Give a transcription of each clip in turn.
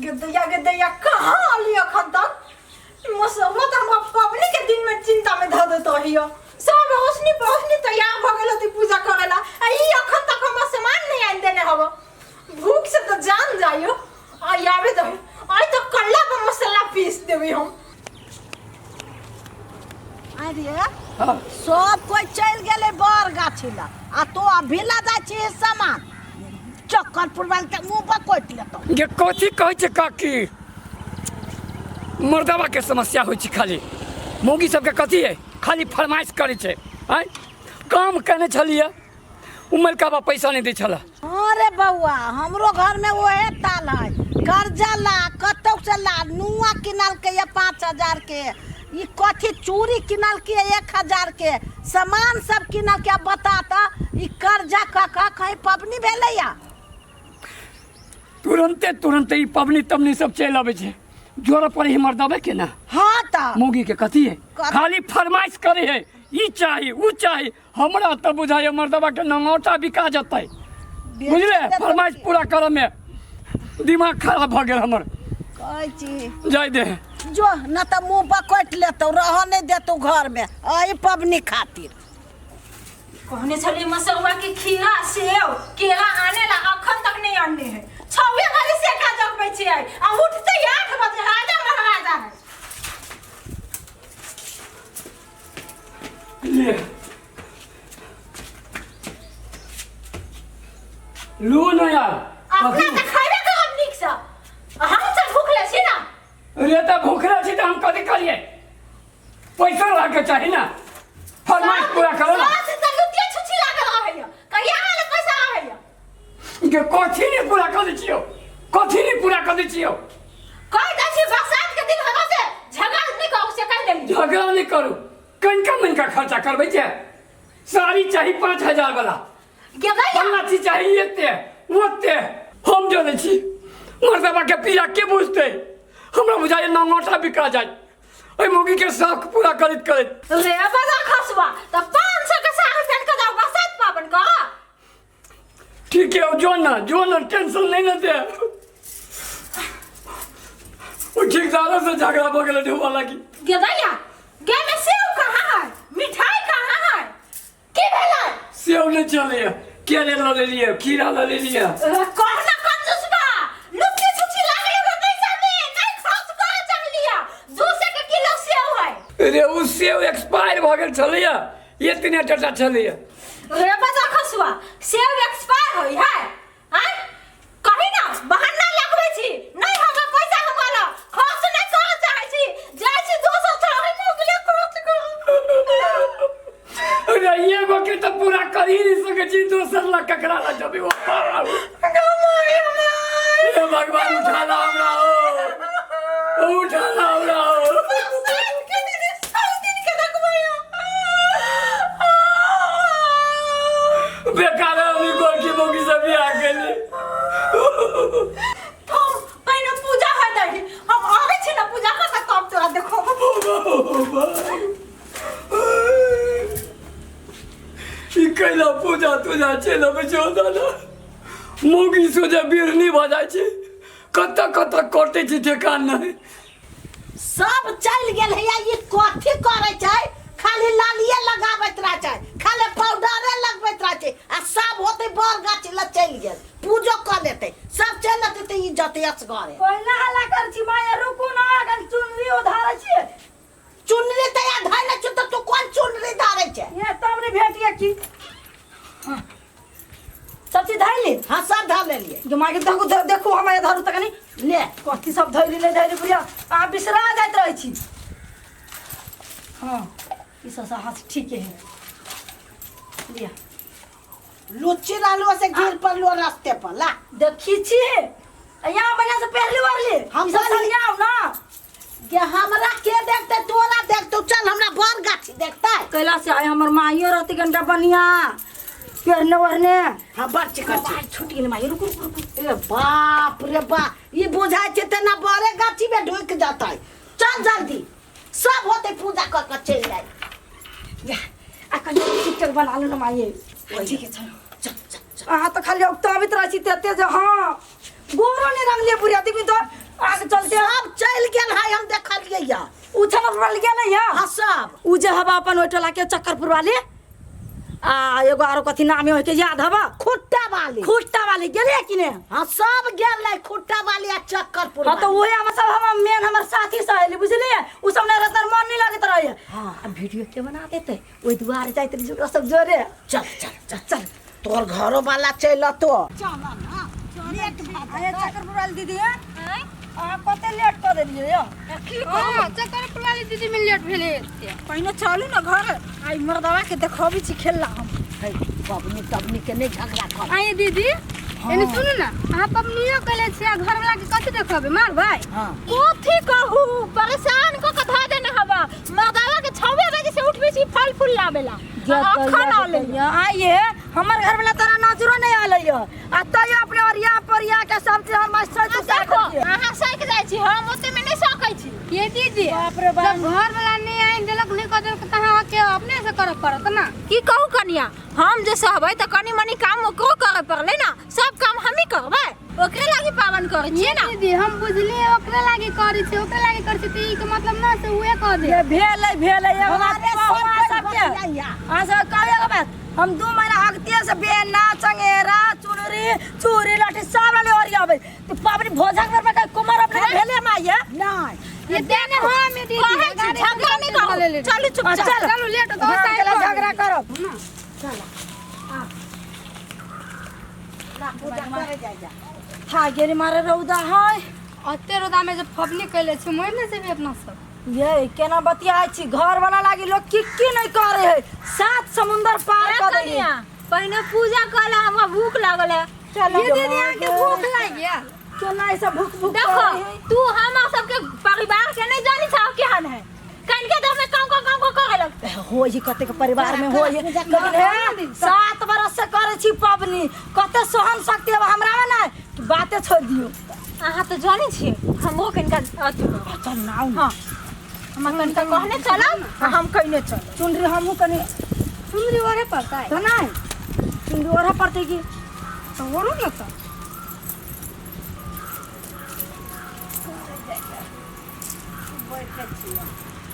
गे दैया कहाँ अली अखन तक मौसमो तऽ हमरा पबनी के दिन में चिंता में धऽ देतो हियो। सब रोशनी परोशनी तैयार भऽ गेल होती पूजा करे ला, आ ई अखन तक हमरा सामान नहीं आनि देने हव। भूख से तो जान जाइयो। आ आवे दही, आई तो कल्ला पर मसाला पीस देबै हम। अरे हाँ। सब कोई चलि गेलै बर गाछी लग आ तो अभी ला जाइ छी सामान चक्कर पुरवाल के मुंह पर कोटि लेतौ। गे कथी कहै छै काकी, मर्दबा के समस्या होइ छै खाली मौगी सबके कथी है, खाली फरमाइश करै छै। आँय काम केने छलियै, उमरका बा पैसा नहि दै छला। हाँ रे बौआ, हमरो घर में ओहे ताल है। कर्जा ला कतौ से ला, नुआ किनलकै ये 5000 के, ई कथी चूड़ी किनलकै 1000 के, सामान सब किनलकै। अब बता त ई कर्जा क क कहीं पबनी भेलैया? तुरंते तुरंते ई पबनी तबनी सब चलि अबै छै, जोड़ पर ही मर्दबे के ना। हाँ त मौगी के कथी है, कथी? खाली फरमाइश करे है, ई चाही ऊ चाही। हमरा तऽ बुझाइए मर्दबा के नंगौटा बिका जेतै, बुझले? फरमाइश पूरा करऽ में दिमाग खराब भऽ गेल हमर। कहै छी जाय दे जो, न तऽ मुंह पर कटि लेतौ, रहऽ नहि देतौ घर में एहि पबनी खातिर। कहने छलियै मसरुआ के खीरा सेव केला आने ला, अखन तक नहीं आनने है। छवे बजे से का जगबै छियै आ उठते 8 बजे, राजा महाराजा है। ले लू ना यार, अपना तऽ खैबे करब नीक से, हम सब भूखले छी ना। रे तऽ भूखले छी तऽ हम कथी करियै, पैसा रहके चाही ना, फरमाइश पूरा करो ना। सास तऽ लुतिया छुछी लागल रहैया, कहिया अहाँ पैसा आबैया? के कथी नहीं पूरा कर दै छियौ, कथी नहीं पूरा कर दै छियौ? कहि दै छी बरसात के दिन हमरा से झगड़ा नहीं करू, से कहि देली। झगड़ा नहीं करू, कनिका मनिका खर्चा करबै छै। साड़ी चाही 5000 वाला, गेबै फल्ला चीज चाही, एते ओते। हम जनै छी मर्दबा के पीड़ा के बुझतै, हमरा बुझाइए नंगौटा बिका जाय ओहि मौगी के शौक पूरा करैत करैत। रे बजा खसुआ तऽ 500 के साड़ी पेट के जाऊ बरसात पाबन कर। ठीक है, जो ना जो ना, टेंशन नहीं ना दे। वो ठेकेदारों से झगड़ा हो गया ढोवा लगी। गेदैया गे में सेव कहाँ है, मिठाई कहाँ है, की भेलै? सेव नहीं चले, केले ल लेलिए, खीरा ल लेलिए। कहना कंजूस बा, लुच्ची छुच्ची लागले बा पैसा में नहीं खर्च करे चाहलिया। 200 के किलो सेव है। रे उ सेव एक्सपायर भ गेल छलैया, इतने टटा छलैया। रे बजा खसुआ, सेव एक्सपायर होई है? आय कही ना बहाना लगबै छी, नहीं हमरा पैसा हमरा ला खर्च नहीं करे चाहै छी, जाइ छी दोसर चाहे मुगले खर्च करू। अरे एगो के तो पूरा कर ही नहीं सके छी, दोसर ला ककरा ला जबे वो पार। हे भगवान उठा ला हमरा हो, उठा ला हमरा हो। बरसात के दिन सब दिन के देखबै। बेकार आदमी गोरकी मोगी सब भी आ गेली। हम पहिने पूजा हो दही, हम आबै छी ना पूजा कर के तब तोरा देखो। ई कैला पूजा तूजा चलि अबै छै दादा, मौगी सोझे बिरनी भऽ जाइ छै, कतऽ कतऽ कटै छै ठेकान नहि। सब चलि गेल है, ई कथी करै छै? खाली लालिए लगाबैत रहै छै, खाली पाउडरे लगबैत रहै छै, आ सब होतै बर गाछ लग चलि गेल, पूजो कऽ लेतै, सब चलि एतै तऽ ई जतै असगरे। पहिला हल्ला कर छी माया, रुकू ना, अखन चुनरी उधारै छी। चुनरी तऽ या धरने छु तऽ तू कोन चुनरी धरै छै? ये तब ने भेटिए की। हाँ। सब चीज धरि ली? हाँ सब धर लेलिए। जो माँ के देखू, देखू हमरा धरू तऽ कनी। ले। कथी सब धरि ली, नहि धरि बुझिया, अहाँ बिसरा जाइत रहै छी। हाँ ई सब हाथ ठीके है। लिया। लुच्ची रहलो से गिर पड़लो रास्ते पर ला। देखी छी यहाँ बढ़िया से पहली बार ले। हम ई सब पहली- सरियाओ ना। के हमरा के देखते, तोरा देखते, चल हमरा बर गाछी देखते। कैला से आइ हमर माइयो रहती कनिटा बढ़िया पेरने ओढ़ने। हाँ बड़ चिकन छै। बाल छूट गेल माई, रुकू रुकू रुकू। ए बाप रे बा, ई बुझाइ छै तेना बड़े गाछी में ढुकि जतै। चल जल्दी, सब होतै पूजा कऽ के चलि जाइ। जा, आ कनि टिकटक बना लो ना माई। ठीक है चलो। चल चल चल। अहाँ तऽ खाली उगताबैत रहै छी तेते जे। हाँ गोरो नहि रंगले बुढ़िया, देखबी तऽ आग चलते सब चलि गेल है, हम देखलियै या। उ चक्करपुर वाली गेलै या? हाँ, सब। उ जे हवा अपन ओहि टोला के चक्करपुर वाली आ एगो आरो कथी नाम है के याद हवा? खुट्टा वाली। खुट्टा वाली गेलै कि ने? हाँ, सब गेल है, खुट्टा वाली आ चक्करपुर। हाँ, तो वही हम सब हम मेन हमर साथी सहेली, बुझलिए? उ सब नहीं रहता, मन नहीं लगैत रहे। हाँ। आ वीडियो के बना देते, ओहि दुआरे जाइत रही ओकरा सब जोरे। चल चल चल चल। तोर घरो वाला चलि अतो। चल ना, लेट भऽ अरे जेतै। चक्करपुर वाली दीदी है, अहाँ कते लेट कऽ देलियै यौ? की कहू, चक्कर वाली दीदी में लेट भेलै एते। पहिने चलू ने घर, आई मर्दवा के देखबी छी खेलला हम। है, पबनी तबनी के नहि झगड़ा कर। आइए दीदी, एने सुनू ना, अहाँ पबनियो कैले छियै आ घरवाला के कथी देखबै मारबै? हाँ। कथी कहू, परेशान क के धऽ देने हवा। मर्दवा के 6 बजे से उठबे छी फल फूल लाबेला, अखन आले। आइए हमर घर वाला तोरा नजरो नहीं आले यो, आ तैयो अपने ओरिया परिया के सब चीज हम मस्त आ देखो, अहाँ सक जाइ छी, हम ओते में नहीं सकै छी। ये दीदी, बाप रे बाप। जब घर वाला नहीं आइन देलक, नहीं कह देलक, तऽ अहाँ के अपने से करऽ पड़त ना। की कहू कनिया, हम जे सहबै तऽ कनी मनी काम ओकरो करे पड़लै ना, सब काम हमही करबै, ओकरे लागी पावन करै छियै ना। दीदी, हम बुझलियै ओकरे लागी करै छी, ओकरे लागी करै छी, तऽ ई के मतलब ना से उहे कह दे। ये भेलै भेलै एगो बात घरे कहू सब अहाँ कोइ सबके। बतियाइया। अहाँ सब कहू एगो बात, हम 2 महीना अगतिये से बेना चंगेरा चुनरी चूड़ी लाठी सब वाले ओरियाबै तो पाबनि भोजक बेर में कहीं कुमार अपने के भेले माइये? नहि। ये देने हम ये दीदी, कहै छी, गाड़ी झगड़ा नहीं करू, ले ले। चलू चुपचाप। चल। चलू लेट होतौ, हाँ, साइड चलो, कऽ झगड़ा देबै। करब। ला, पूजा करे जाइ जा। था गेली मारे रौदा है। अते रौदा में जे फबनी कैले छी, मरि नहि जेबै अपना सब? ये केना बतियाइ छी, घर वाला लागी लोग की की नहीं करे है, 7 समुंदर पार ए कर दे। कनिया, पहिने पूजा कर ला, हमरा भूख लागल है। चलो। ये दीदी, अहाँके भूख लागि गेल? केना ऐसा भूख भूख देखो, करे है? तू हम सबके परिवार के नहीं जानी छाव केहन है, कनके देह में काव काव काव काव करे लगते। हो ही कते के परिवार में हो ही, लेकिन हे 7 बरस से करे छी पबनी, कते सहन शक्ति अब हमरा में ना कि बाते छोड़ दियो। अहाँ तो जानी छी हमरो कनका अथी करब। चल ना, आउ ना। हाँ, हमरा कनका कहने चलब आ हम कइने चलब। चुनरी हमहूँ कनी चुनरी ओढ़े पड़तै? तो नहीं, चुनरी ओढ़े पड़तै की? तऽ ओढ़ू ने तऽ।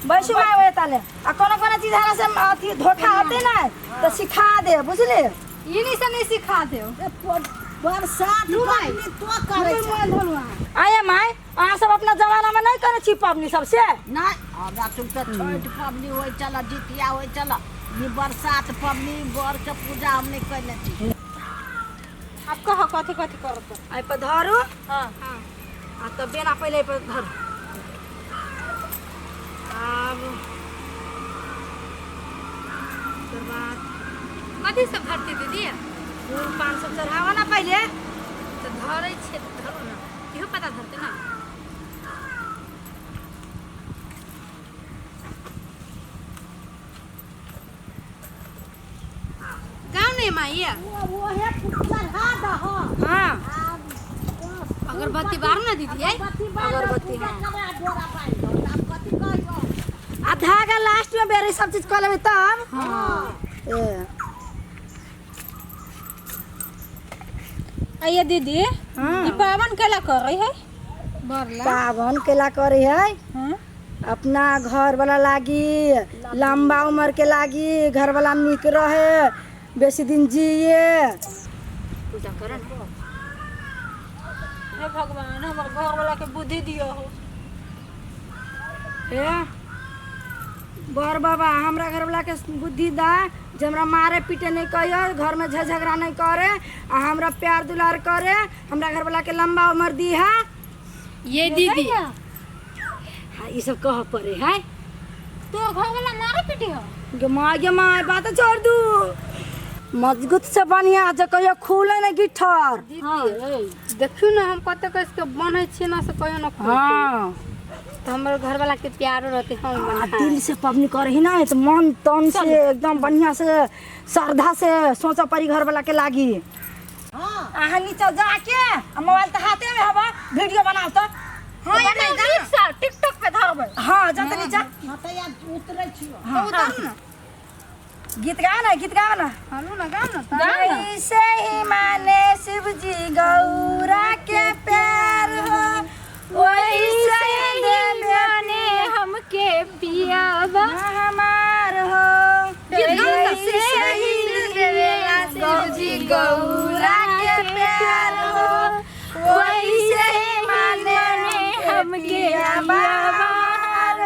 बैसू माय ओए ताले, आ कोनो कोनो चीज हमरा से अथी धोखा होते ना तो सिखा दे, बुझली? ई नहीं से नहीं सिखा देव। ए, बरसात पबनी तो करै छै। मोबाइल धोलू अहाँ। आये माय, अहाँ सब अपना जमाना में नहीं करे छी पबनी सबसे? नहि, हमरा सबके छठि पबनी होइ छल, जितिया होइ छल, ई बरसात पबनी बर के पूजा हम नहि कयने छी। आब कह कथी कथी करब? एहि पर धरू। हाँ। आ तब बेना पहिले एहि पर धरू। आब ओकर बाद कथी सब धरती दीदी? फूल पान सब चढ़ावा ना पहिले। तऽ धरै छियै तऽ धरू ने, इहो पता धरतै ना। गाँव नहीं माई? ओहे चढ़ा दहो। हाँ। अगरबत्ती बारू ना दीदी। आई अगरबत्ती, हाँ। कथी कहियो? आ धागा लास्ट में बेरे सब चीज कऽ लेबै तब। हाँ। ए, आइए दीदी, हाँ। ई पावन केला करे है? बरला पावन केला करे है? हाँ। अपना घर वाला लागी लंबा उम्र के लागी, घर वाला निक रहे, बेसी दिन जिए। पूजा कर ना। हे भगवान, हमर घर वाला के बुद्धि दियो हो। हे बर बाबा, हमरा घर वाला के बुद्धि दा जे हमरा मारे पीटे नहीं कहियो, घर में झगड़ा नहीं करे आ हमरा प्यार दुलार करे, हमरा घर वाला के लंबा उम्र दी है। ये दीदी, हाँ, ई सब कह पड़े है। तो घर वाला मारे पीटे हो? गे माँ, गे माँ, बात छोड़ दू, मजबूत से बढ़िया जे कहियो खुले नहीं गिठर। दीदी देखियौ ने, हम कते कस के बन्है छियै ना, से कहियो ना खुलतै। हाँ। तऽ हमर घर वाला के प्यारो रहतै, हम आ बन्हाय। दिल से पबनी करही ना तो मन तन से एकदम बढ़िया से श्रद्धा से सोच पड़ी घर वाला के लागी। हाँ। अहाँ नीचा जाके आ मोबाइल तऽ हाथे में हवा, वीडियो बनाओ तो। हाँ, ये नहीं नीक से टिकटॉक पे धरबै। हाँ, जा तऽ नीचा। हाँ, तऽ यार उतरै छियो। हाँ। उतारू ना। गीत गाओ ना, गीत गाओ ना। हालू ना, गाओ ना, गाओ ना। ऐसे ही माने शिव जी गौरा के प्यार हो, वैसे गौरा के प्यार हो, वैसे ही माने हमके बार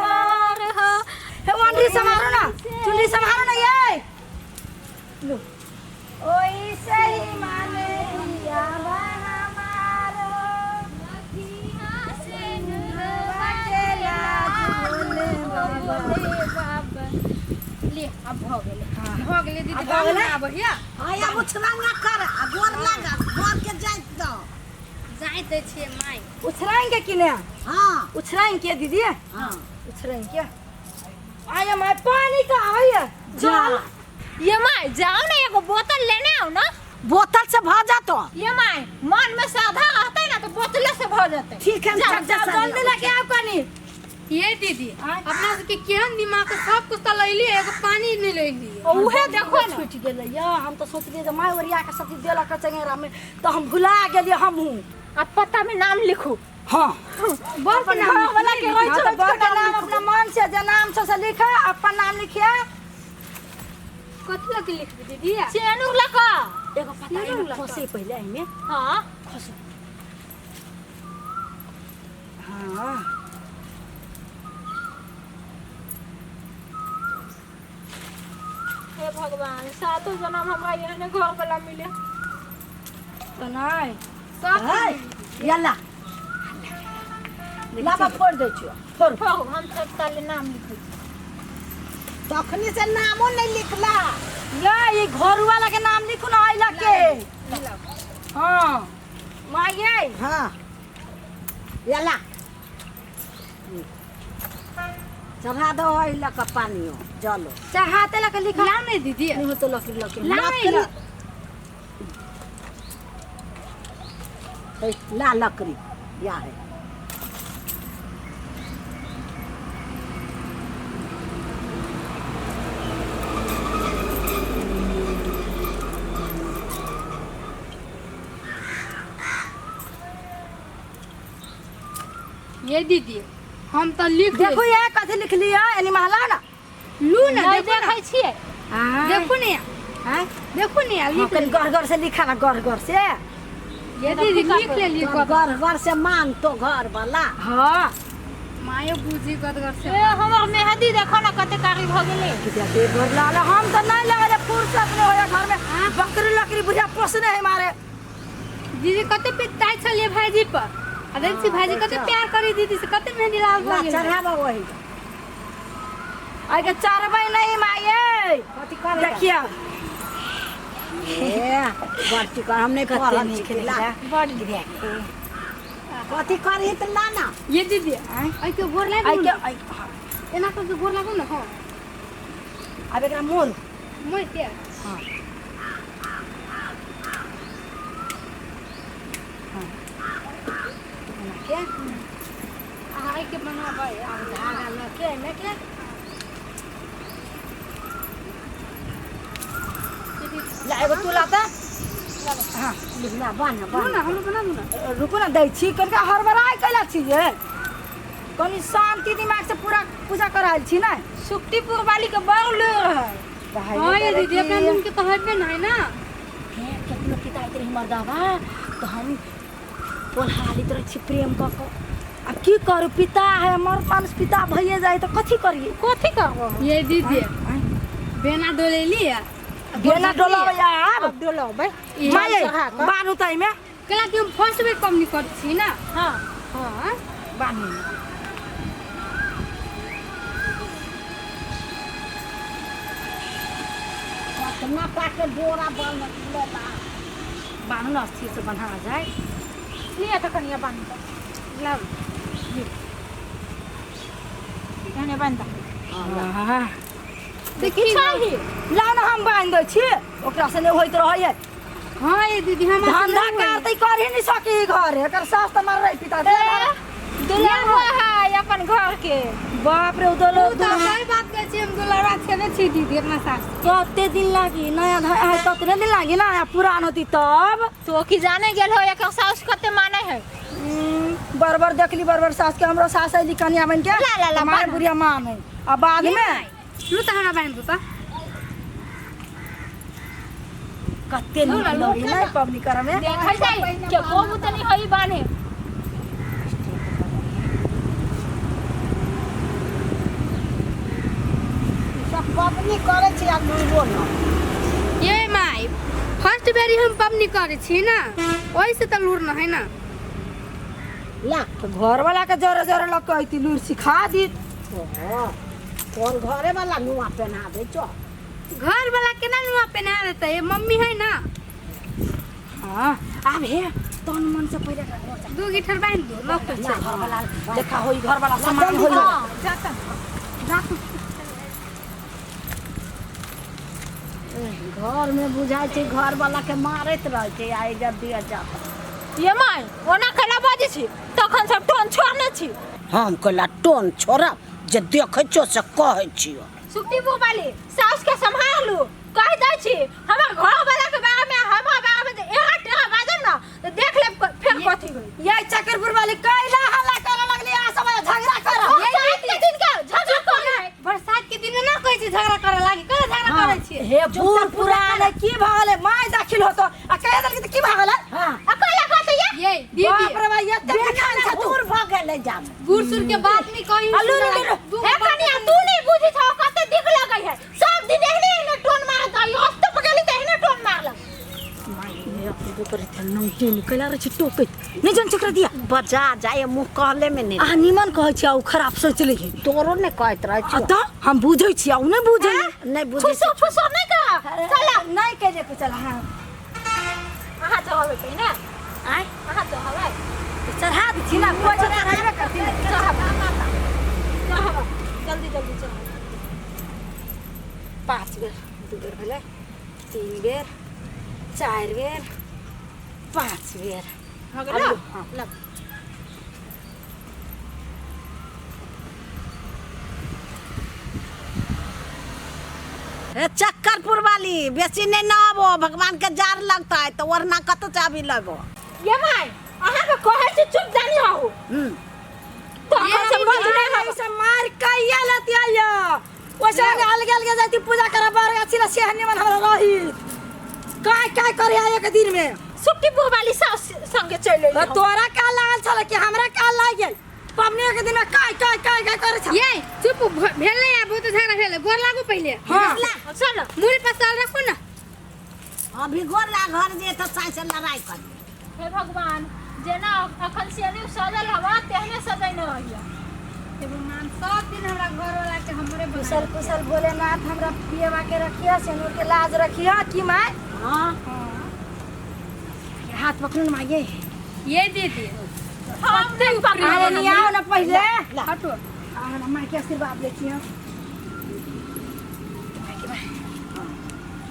हो। हे वंडी समारो ना, चुनरी समारो ना ये लो। ओइसे ही माने पिया हमारो, के लाज भोले बाबा। ले अब भ गेलै, भ गेलै दीदी। अब भऽ गेलै? आब बढ़िया। आया उछराउना कर आ गोर लाग, गोर के जाइत दो। जाइत दै छियै माय। उछराएंगे कि ने? हाँ। उछराएंगे दीदी? हाँ। उछराएंगे। आया माय, पानी का आया चल। ये माय जाओ ना, एगो बोतल लेने आओ ना। बोतल से भ जातो। ये माय मन में श्रद्धा रहते ना तो बोतले से भ जाते। ठीक है, हम जाओ, चल जाओ, जल्दी लेके आओ कनी। ये दीदी अपना सबके केहन दिमाग के सब कुछ त लैली, एगो पानी नहीं लैली। उहे देखो ना। छूट गेलै या, हम तो सोचलियै जे my ओरिया के सब चीज देलक चंगेरा में, तो हम भुला गेलियै हमहूँ। अब पता में नाम लिखू। हाँ। बर के नाम घर वाला के हाँ, रहै तो छै। बर के नाम अपना मन से जे नाम छौ से लिखा, अपन नाम लिखिया। कथी लग लिखबी दीदी? चेनुर लका एगो पता एमे खोसे पहिले एमे। हाँ। खोसे। हाँ। हे भगवान, सातों जन्म हमरा एहने घर वाला मिले। तो नहीं सब है यल्ला लाबा फोड़ दै छियो, फोड़। फोड़, हम सब ताले नाम लिखै छी। तखनी से नामो नहीं लिखला। या ये घर वाला के नाम लिखू ना आइला के। हाँ माये। हाँ यल्ला चढ़ा दो आइला का पानियो जलो। चढ़ाते लके लिखा। ला नहीं दीदी। नहीं हो तो लकड़ी लकड़ी। ला नहीं ला। ला लकड़ी या है। ये दीदी हम तो लिख देखो ये कथी लिख लिया एनी महला ना लू ना। नहीं देखो ना। देखै छियै। देखो ने। हाँ? देखो ने लिख। कनी घर घर से लिखा ना, घर घर से। ये दीदी लिख ले लिख। घर घर से मांग तो घर वाला। हाँ मायो बुझी गद घर से। ए हमर मेहंदी देखो ना कते कारी भ गेलै। के घर लाला हम तो नहीं लगले फुर्सत नहीं होया घर में, बकरी लकड़ी बुझा पोसने है मारे। दीदी कते पिताई छलिए भाईजी पर, आ देख छी भाईजी कते प्यार करी दीदी से, कते मेहंदी लाल भ ला गेल। चढ़ाबा वही। आइ के चढ़बै नहीं माये। कथी करे? देखिया ए बड़ चिकन हम नहीं पढ़ल छी। ला बड़ कथी करी त ला ना। ये दीदी आई के गोर आइ लागू के ना, एना कर के गोर लागू ना। हां अब एकरा मोर मोर के। हां हां एना के आई के बनाबै अब धागा ल के एमे के ला एगो तू लाता। हां ला बान्ह लू बान्ह ना, हमरो बना दू ना। रुको ना दै छी, कनिका हड़बड़ाय कैला छी जे, कनि शांति दिमाग से पूरा पूजा करायल छी ना। सुक्तिपुर वाली के बड़ लूर है। हां ये दीदी अपना दिन के तो हेबे नहीं ना। हे केतनो पिताइत रही मर्दाबा तो हम पोल्हा लैत रहै छी प्रेम कऽ कऽ। आब की करू, पिता है हमर, मानुष पिता भइए जाइ तऽ कथी करियै? कथी करबो? ये दीदी बेना डोलेली बेना डोलाबै आब। अब डोलबै। माये बान्हू तऽ एहिमे। केला कि हम फर्स्ट बेर पबनी करै छी ना। हां हां बान्हू। कतना पाके बोरा बान्ह लेला। बान्हू ना, स्थिर से बन्हा जाए। लिया तऽ कनिया बान्ह दऽ। लाउ। एहने बान्ह दऽ। हाँ देखी चाही लाउ ना, हम बान्हि दै छी, ओकरा से नहि होइत रहैए। हां ये दीदी हम धंधा करते कर ही नहीं सकी घर, एकर सास तऽ मर रही पिता। दुलरवा है अपन घर के। बाप रे, उधर तू तो सही बात कहै छी, हम दुलरवा छेबे छी दीदी अपना सास। कते दिन लागी नया है, ततने दिन लागी ना, पुरान होती तब तो की जाने गेल हो एकर सास कते माने है। बरबर देखली बरबर सास के, हमरो सास अइली कनिया बन के, ला, ला, ला, मारे बान्ह। बुढ़िया माँ है। आ बाद में लू त हमरा बान्हि दू त। कते नीक लगै नै पबनी करऽ में। देखै जाइ के को तनी हई बान्हे। सब पबनी करै छी आ लुइबो न। ये माई, फर्स्ट बेरी हम पबनी करै छी ना, ओहि से त लूर न है ना। ला तो घर वाला के जरे जरे लग के लूर सिखा दी। ओहो, तोर घरे वाला नुआ पहना दे चो। घर वाला केना नुआ पहना देतै, मम्मी है ना। हाँ आब हे तन मन से पहिले एकरा घर जा। दू गिठर बांध दो लग ना घर वाला देखा होई, घर वाला सामान होई। घर में बुझाइ छै घर वाला के मारैत रहै छै आ एजा दिया जा। ये माय, ओना केना बाजै छी? तखन सब टोन छोड़ने छी। हम कहला टोन छोड़ब, जे देखै छियो से कहै छियो। सुक्ति वाली सास के संभाल लू, कह दै छी हमर घर वाला के बारे में, हमरा बारे में जे एहा टेहा बाजब ना तो देख लेब फेर कथी होई। ये चकरपुर वाली कैला हल्ला करे लगली आ सब झगड़ा कर। बरसात के दिन के झगड़ा करे है। बरसात के दिन में ना कहै छी झगड़ा करे लागी, कहे झगड़ा करै छी? हे बूढ़ पुरान की भऽ गेलै, माय दाखिल होतो आ कह देलकै त की भऽ गेलै? हां आ कहला कहते ये ये दीदी बाप रे बा, एते खान छ तू। बूढ़ भऽ गेलै जाम। बूढ़ सूढ़ के बात नहीं कही। अल्लू रू रू। हे कनिया, तू नहीं बुझी छौ कते दिख लगै है। सब दिन एहने एहने टोन मारत है, रस्तो पर गेली त एहने टोन मारलक। कैला रहे छै टोकैत नहीं जन चक्र दिया बजा जाए मुँह कहले में नहीं। आ निमन कहै छी आ उ खराब सोच लै है। तोरो ने कहैत रहै आ छियो। त हम बुझै छी आ उ नहीं बुझै। नहीं बुझै फुसो फुसो नहीं कर, चला नहीं कह जे चला। हां अहाँ चढ़ाबै छै ना? आय अहाँ चढ़ाबै। चढ़ा दै छी ना, कोइ चढ़ाबे करती ना। चढ़ाबै चढ़ाबै, जल्दी जल्दी चढ़ाबै। 5 बेर, 2 बेर भेलै, 3 बेर, 4 बेर, 5 बेर हो गेलो? हाँ। लग हे चक्करपुर वाली बेसी नहीं ना आबो, भगवान के जार लगता है तो वरना कत चाबी लेबो। ये माय, अहाँ के कहै छी चुप जानी रहू। तो अहाँ सब बात नहीं ये सब मार कैया लतिया या ओसे अलग अलग जाती पूजा करे बार गाछी ला सेहनी मन हमरा रही काय काय करे आ एक दिन में। सुट्टी बुह वाली सास संगे चलि तो तोरा का लागल छल कि हमरा का लाग गेल? पबनी के दिन में काय काय काय काय करे छ। ये चुप भेल नहीं आ, बहुत झगड़ा भेल, गोर लागू पहिले। हां चल मुड़ी पर साल रखो ना। अभी गोर ला घर जे त साइ से लड़ाई कर। हे भगवान, जेना अखन सेनी सजल हवा तेहने सजैने रहिया। हे भगवान, सब दिन हमरा घर वाला के हमरे कुशल कुशल भोलेनाथ हमरा पियवा के रखिया, सेनूर के लाज रखिया की my. हां हाथ पकड़न माये। ये दीदी हम नहीं पकड़े। अरे नहीं आओ ना पहले हटो। आओ ना माँ के आशीर्वाद लेती हूँ।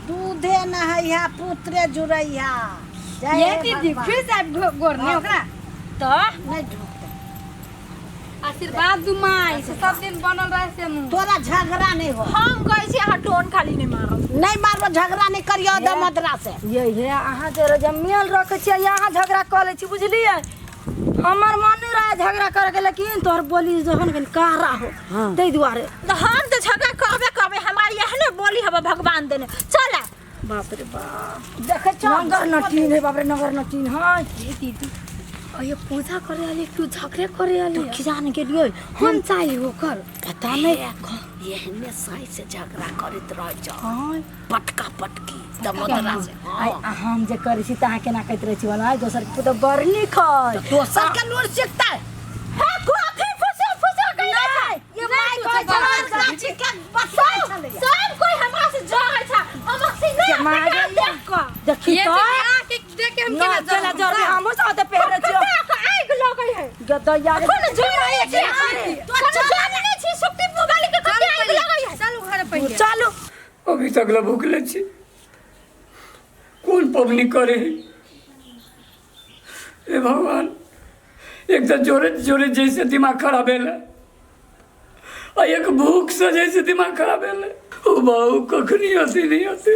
दूधे न है पुत्रे जुड़ैया। ये दीदी फिर से गोर नहीं ओकरा तो नहीं ढुकते। आशीर्वाद दू माई से सब दिन बनल रहे से मुंह। तोरा झगड़ा नहीं हो। हम कहै छी अहाँ टोन खाली नहीं मारब। नहीं मारबो, झगड़ा नहीं करियो दमदरा से। ये हे अहाँ जे जमियल रखे छी अहाँ झगड़ा क लै छी बुझलियै। हमर मन नहीं रहे झगड़ा करे के, लेकिन तोहर बोली जहन कनी कारा हो ताहि दुआरे। तो हम तो झगड़ा करबे करबे, हमार एहने बोली हबे भगवान देने। चल बाप रे बाप, देखे छौ नगर नटीन है। बाप रे नगर नटीन है। ये दीदी अये पूजा करे आली क्यों झगड़े करे आली? तो खिजान के लिए हम चाहिए ओकर पता नहीं। एहने साइ से झगड़ा करैत रहै छौ। हां पटका पटकी दमदरा से। आइ हम जे करै छी त अहाँ केना कहैत रहै छी वाला आइ दोसर के पुतोह बड़ नीक है। दोसर के लूर सीखतै। हे कथी फुसो फुसो कइले छै? ये my कहै छै गाछी के बसाइ छलैया। सब कोई हमरा से जरै छै, हमर सिंगार मारे देख क देखी ये तो आँख के देख के हम ना केना चला जरबे हमहु सब त पहिरे छियो। कते आगि लगै है। गदैया रे कोन जरै छै? तो जाने नहीं छी सुक्ति मोबाइल के कते आगि लगै है। चलू घर पहिले चलू। अभी तक ले भूखले छी, कोन पबनी करे हे भगवान। एक तो जोरे जोरे जैसे दिमाग खराब भेल आ एक भूख से जैसे दिमाग खराब भेल। ओ बाबू कखनी अथी नहीं अथी।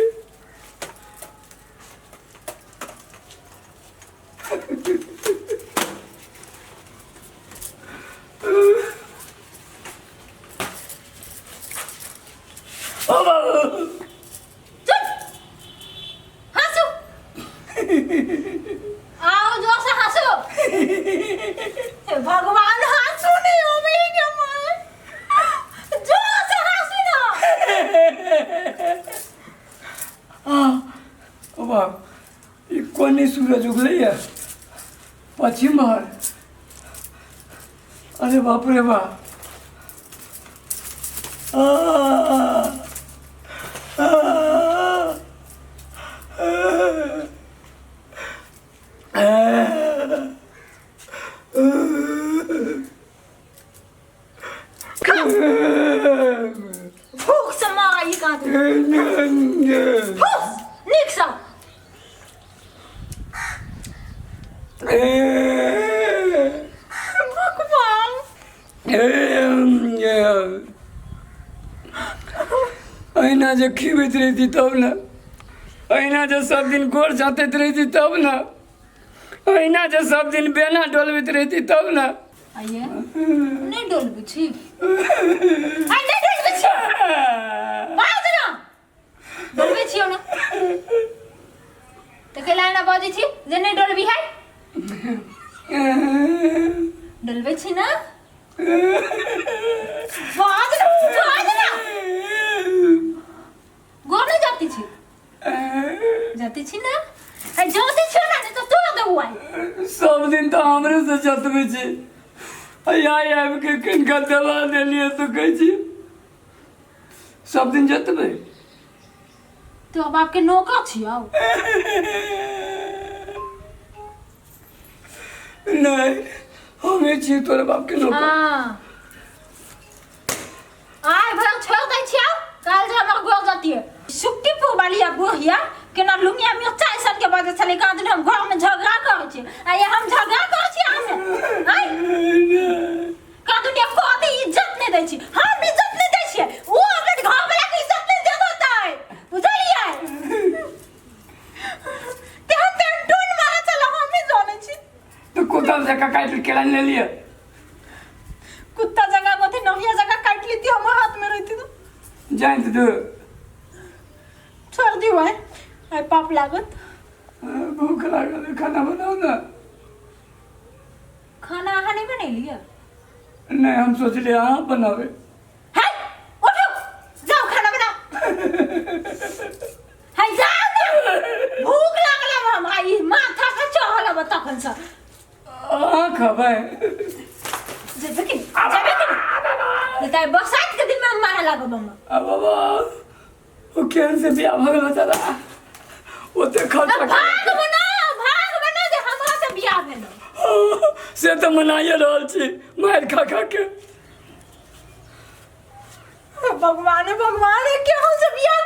ओ बाबू चुप हंसू। आओ जोर से हंसो। हे भगवान, हंसू नहीं हो के मां, जोर से हंसू ना। आ बाप, ई कोनी सूरज उगलैया पश्चिम भर। अरे बाप रे बाप। आ, आ, आ, भूख से मारा ई का तू फूस नीक से। भगवान, अहिना जे खीबैत रहिती तब ने, अहिना जे सब दिन गोर जातैत रहिती तब ने, अहिना जे सब दिन बेना डोलबैत रहिती तब ने। आइए नहीं डोलबै छी, आइ नहीं डोलबै छी, बाज ना, डोलबै छियौ ना तऽ कैला एना बजै छी जे नहीं डोलबी है? डोलबै छी ना? बाज ना, बाज ना। गोर नहीं जाती छी, जाती छी ना? है जाती छी ना, नहीं तो तोड़ देबौ आइ। सब दिन तऽ हमरे से जतबै छी, आइ आबि के किनका दबा देलियै तऽ कहै छी सब दिन जतबै। तोहर बाप के नौकर छियौ? नहि, हमे छियै तोरे बाप के नौकर। हाँ, आइ भर छोड़ दै छियौ, काल्हि जे हमर गोर जतियै। सुक्कीपुर वाली आ बुढ़िया केना लुंगिया मिर्चा ऐसन के बजै छलै, कहाँ दिन हम घर में झगड़ा करै छी। आ ये हम झगड़ा करै छी अहाँ से? आइ कहाँ दुनिया कथी इज्जत नहि दै छी, हम इज्जत नहि दै छियै, ओ अपन घर वाला के इज्जत नहि देत होतै, बुझलियै? तेहन तेहन टोन मारै छलै, हमही जानै छी। तऽ कुत्ता जकाँ काटि केला लेलियै? कुत्ता जगह कथी, नहिया जगह काटि लेती, हमर हाथ में रहती तो। जानि दू। छोड़ दियौ, आइ आइ पाप लागत। भूख लागल है, खाना बनाउ ने। खाना अहाँ नहि बनेलियै? नहि, हम सोचलियै अहाँ बनाबै। है उठू, जाउ खाना बनाउ। है जाउ ने, भूख लागल है हमरा, ई माथा पर चढ़ल है तखन से। अहाँ खबै? जेबै कि जेबै कि नहि तऽ बरसात के दिन में हम मारे लागब हम। आ बाबा, ओ केहन से बियाह भऽ गेल बेचारा, ओते खर्चा। भाग बना, भाग बना जे हमरा से बियाह भेल। से तऽ मनाइए रहल छी मारि खा खा के। भगवान, भगवान, केहन से बियाह।